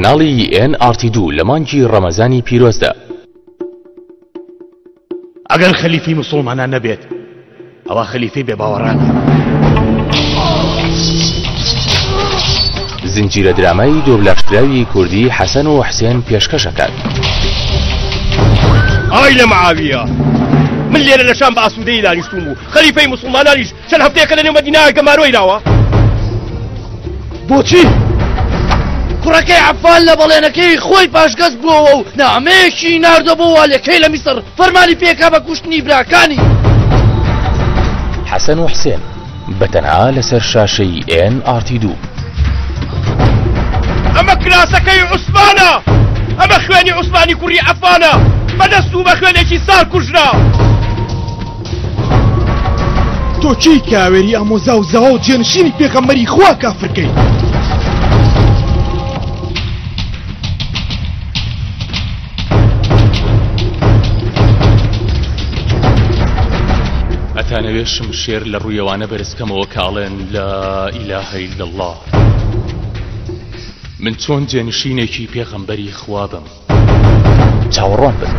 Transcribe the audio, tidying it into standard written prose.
کەناڵی ئێن ئاڕ تی دوو لە مانگی ڕەمەزانی پیرۆزدا. ئەگەر خەلیفەی موسوڵمانان نەبێت ئەوا خەلیفەی بێباوەڕانە. زنجیرە درامای دۆبلاژکراوی کوردی حەسەن و حسێن پێشکەش ئەکات. ئای لە معاویە! من لێرە لە شام بە ئاسوودەیی دانیشتووم و خەلیفەی موسوڵمانانیش چەند هەفتەیەکە لەنێو مەدینە گەمارۆی داوە. بۆچی؟ کوڕەکەی عەفان لە بەڵێنەکەی خۆی پاشگەز بووەوە و نامەیەکی ناردووە بۆ والێکەی لە میسڕ فەرمانی پێکا بە کوشتنی براکانی. حەسەن و حسێن بە تەنها لەسەر شاشەی ئێن ئاڕ تی دوو. ئەمە کراسەکەی عوسمانە! ئەمە خوێنی عوسمانی کوڕی عەفانە! بە دەست و بە خوێنێکی سار کوژرا! تۆ کێی کە ئاوێری ئامۆزا و زاوا و جێنشینی پێغەمبەری خوا کافر کەی؟ ئەتانەوێ شمشێر لە ڕوویەوانە بەرز کەمەوە کە ئەڵێن لا اله الا اللە من چۆن جێنشینێکی پێغەمبەری خوا بم؟ چاوەڕوان بن.